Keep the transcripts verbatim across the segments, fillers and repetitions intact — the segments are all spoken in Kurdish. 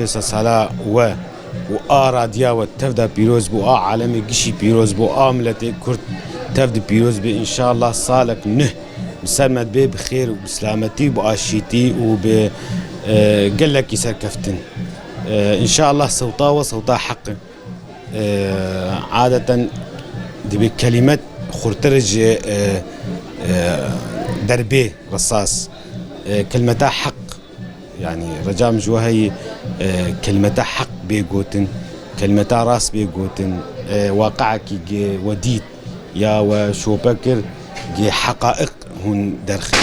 Sala we û a radiya we tev de pîroz bû, a alemê gişî pîroz bû, a miletê Kurd tev de pîroz bê. Înşallah salek nuh bi ser me dibê bi xêr û bi silametî û bi aşîtî û bi, e, gelekî serkeftin. E, înşallah sewta we sewta heq e. E, adeten dibê kelimet xurtir ji, e, e, derbê resas. E, kelimeta heq. Yanî rica min ji we heyî, e, kelimeta heq bê gotin, kelimeta rast bê gotin, e, waqiekî gi we dît ya we şope kir, gi heqaiq hûn derxî.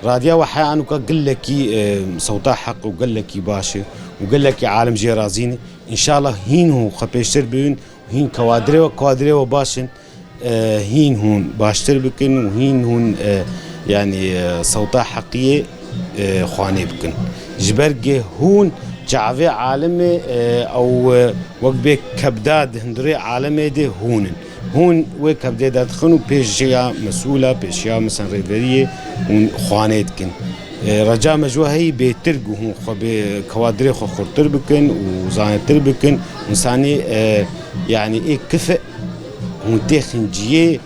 Radiya we heya anûka gelekî, e, sewta heq û gelekî baş e û gelekî alim jê razî ne. Înşallah hîn hûn xwe pêştir bibin, hîn kewadirê we, kewadirê we baş in. E, hîn hûn baştir bikin û hîn hûn, e, yanî, e, sewta heqiyê, e, xwanê bikin. Ji ber gê hûn çavê alimê, e, ew, e, wek bê kebda di hundirê alemê de hûn in. Hûn wê kebdê derdixin û pêşiya mesûla, pêşiya misan rêveriyê hûn xwanê dikin. E, reca me ji we heyî bêtir ku hûn xwe bê kewadirê xwe xurtir bikin û zanîtir bikin. Însanî, e, yanî ê kife hûn têxin ciyê,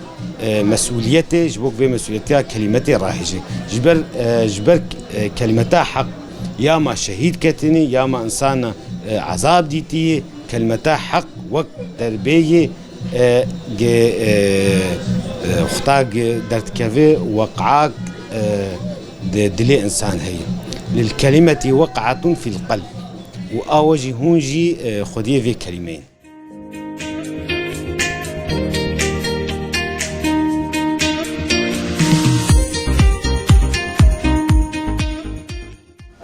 e, mesûliyetê, ji bo ku vê mesûliyetiya kelîmetê rahêje. Ji ber, e, ji ber, e, kelimeta heq ya ma şehîd ketinî, ya ma însana, e, ezab dîtiyê, kelimeta heq wek derbê yê, e, ge, e, e, xuta ge derdikeve, weqak, e, di dilê însan heye. Lil kelimeti weqatun fil qelb. Û awe jî hûn jî, e, xwediyê vê kelîmeyê in.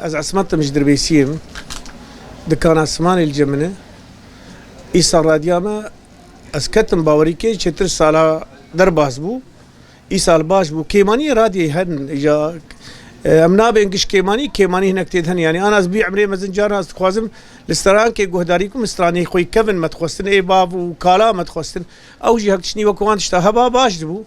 Ez Esmet im, ji Dirbêsiyê im. Dikana Simanê li cem min e. Îsal radiya me, ez ketim bawerî kê, çêtir sala derbas bû. Îsal baş bû. Kêmaniyê radyoyê hene, ja, e, em nabên giş kêmanî, kêmanî hinek tê de hene. Yanî ana ez bî emrê mezin, carna ez dixwazim li strankê guhdarî bikim, stranê xwe kevin me dixwestin, ê bav û kala me dixwestin. Ew jî hek tiştî wek wan tişta heba baş dibû.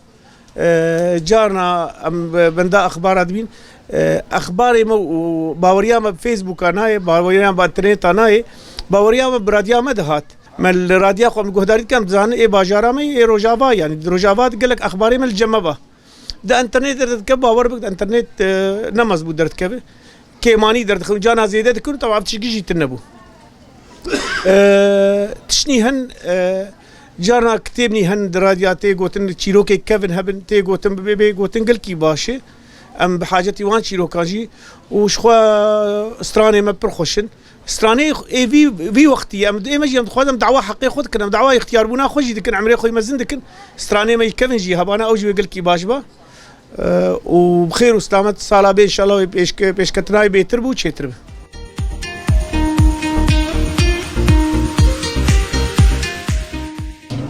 E, carna em benda exbara dibîn. E, exbarê me û baweriya me bi Facebooka nayê, baweriya me bi interneta nayê, baweriya me bi radya me dihat. Me li radiya xwe em guhdarî dikin, em dizanin ê bajara me yê, ê Rojava, yanî di Rojava de gelek exbarê me li cem me ba. Di internetê derdikeve, bawer bik, di internet, e, ne mez bû derdikeve. Kêmanî derdixin, cana zêde dikin, tewaf tişkî jî tune bû. E, tiştî hin, e, carna kitêbnî hin di radiya tê gotin, çîrokê kevin hebin, tê gotin, bibê bê gotin gelkî baş e. Em bi hacetî wan çîrokan jî û ji xwe stranê me pir xweş in. Stranê ê vî, vî wextî em, ê me jî em dixwazin em dawa heqê xwe dikin, em dawa îxtiyarbûna xwe jî dikin, emrê xwe mezin dikin. Stranê me yî kevin jî hebana ew jî wê gelkî baş ba. Eee, û bi xêr û selamet sala bê, înşallah wê pêşke-, pêşketina wê bêtir bû, çêtir bi.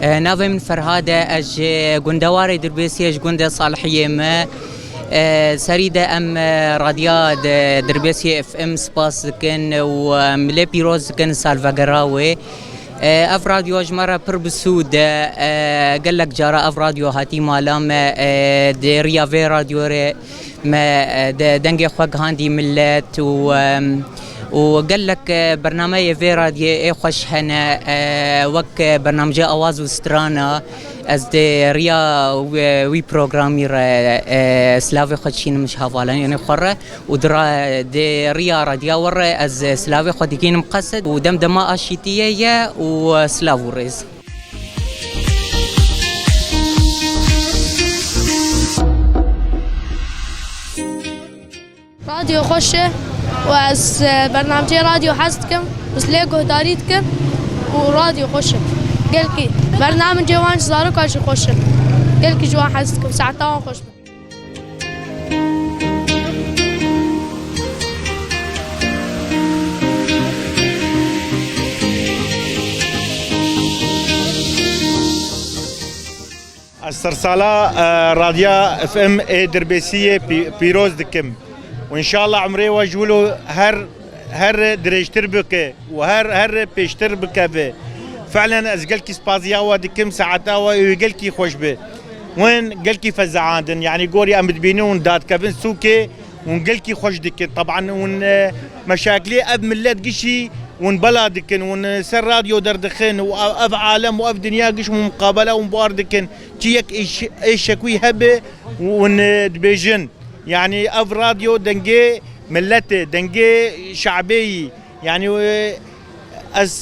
E, navê min Ferhad e, ez ji gundewarê Dirbêsiyê, ji gundê Salihiyê me. E, serî de em, e, radya de Dirbêsiyê F M spas dikin û em lê pîroz dikin salvegera wê. E, ev radyo ji me re pir bi sûd e. E, gelek cara ev radyo hatî mala me, e, di riya vê radyo re me, e, de-, dengê xwe gihandî milet û, em, û gelek, e, bernameyê vê radiyê ê xweş hene, e, wek, e, bernamece Awaz û Strana. Ez di riya wê, wî programî re, e, silavê xwe dişînim ji hevalanê xwe re û di ra-, di riya radiya we re ez silavê xwe digihînim qesed û dem dema aşîtiyê ye û silav û rêz. Radyo xweş e û ez, e, bernamecê radyo hez dikim, ez lê guhdarî dikim û radyo xweş e. Gelkî bernamecê wan ji zarokan jî xweş e. Gelkî ji wan hez dikim, saeta wan xweş be. Ez sersala, e, Radya F M ê Dirbêsiyê pî-, pîroz dikim. Û înşallah umrê we ji wilo her, her dirêjtir bike û her, her pêştir bikeve. Fi'len ez gelkî spaziya we dikim, saeta we ê gelkî xweş be. Win gelkî fezeandin, yanî gorî em dibînin hûn dadikevin sûkê, hûn gelkî xweş dikin. Teban hûn, e, meşakilê ev millet gişî Hûn bela dikin, hûn ser radyo derdixin û ev, ev alem û ev dinya giş hûn muqabele hûn bar dikin. Çi yek êş-, êşek wî hebe hûn dibêjin. Yanî ev radyo dengê milletê, dengê şabê yî. Yanî, e, ez,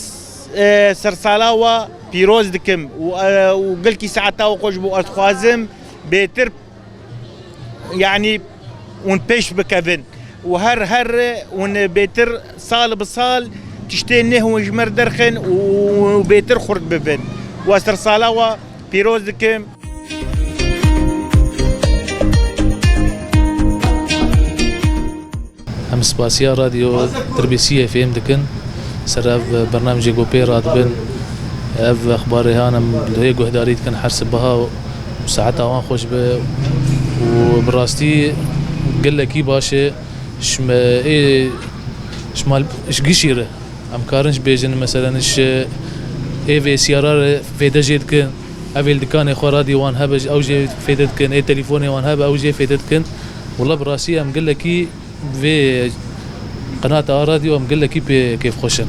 e, sersala we pîroz dikim û, e, û gelkî saeta we xweş bû. Ez dixwazim bêtir, yanî, hûn pêş bikevin û her, her hûn bêtir sal bi sal tiştê neh hûn ji me re derxin û bêtir xurt bibin. Û ez sersala we pîroz dikim. Em spasiya Radyo Tirbîsiyê fêm dikin. Ser ev bernamjê ku pê radibin, ev exbarê han em li wê guhdarî dikin her sibeha û saeta wan xweş be. Û bi rastî gelekî baş e. Ji me ê, ji mal, ji gişî re. Em karin ji bêjin, meselen, ji ê vê siyara re fêde jê dikin. Ev ê li dikanê xwe radyo wan hebe, ew jê fêde dikin. Ê telefonê wan hebe, ew jê fêde dikin. Wela bi rastî em gelekî vê qenata a radyo em gelekî pê kêfxweş in.